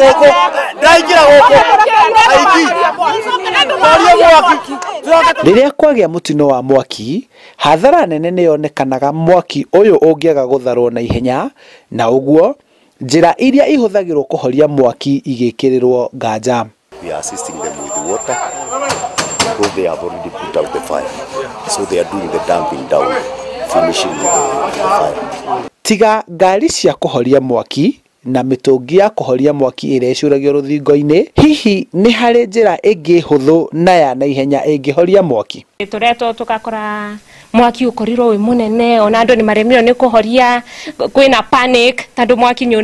Gũkũ ndaingĩra gũkũ aiki toria mwaki. Rĩrĩa kwagĩa mũtino wa mwaki, hathara nene nĩ yonekanaga mwaki ũyũ ũngĩaga gũtharwo na ihenya, na ũguo njĩra iria ihũthagĩrwo kũhoria mwaki igĩkĩrĩrwo nganja. We are assisting them with the water because they have already put out the fire. So they are doing the dumping down, finishing with the fire. Tiga ngari cia kũhoria mwaki na mĩtũngi ya kũhoria mwaki ĩrĩa ĩcuragio rũthingo-inĩ, hihi nĩ harĩ njĩra ĩngĩ hũthũ na ya naihenya ĩngĩhoria mwaki? Turetwo tukakora mwaki ukorirwo wi munene, ona andu ni maremirwo ni kuhoria, kwina panic tondu mwaki ni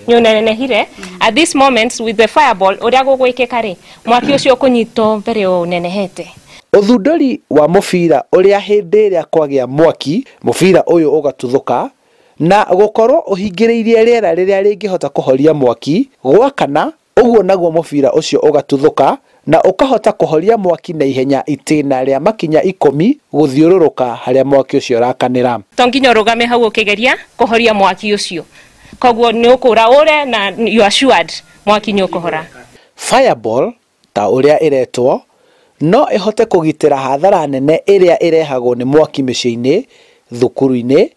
unenehire. At this moment, with the fireball, uria gugwikika ri, mwaki ucio ukunyitwo mbere unenehete. Ũthundũri wa mũbira ũrĩa hĩndĩ ĩrĩa kwagĩa mwaki mũbira ũyũ ũgatuthũka na gũkorwo ũhingĩrĩirie rĩera rĩrĩa rĩngĩhota kũhoria mwaki gwakana, ũguo naguo mũbira ũcio ũgatuthũka na ũkahota kũhoria mwaki na ihenya itĩna rĩa makinya 10 gũthiũrũrũka harĩa mwaki ũcio ũrakanĩra. To nginya ũrũgame hau ũkĩgeria kũhoria mwaki ũcio, koguo nĩ ũkũra ũre na you are assured mwaki nĩ ũkũhora. Fireball ta ũrĩa ĩretwo no ĩhote kũgitĩra hathara nene ĩrĩa ĩrehagwo nĩ mwaki mĩciĩ-inĩ, thukuru-inĩ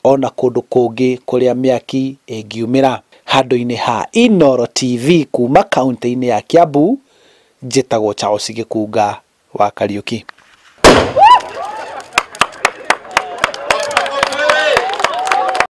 ona kũndũ kũngĩ kũrĩa mĩaki ĩngiumĩra. Handũ-inĩ ha Inooro TV kuma kaunti-inĩ ya Kiambu, njĩtagwo Charles Gĩkunga wa Kariuki.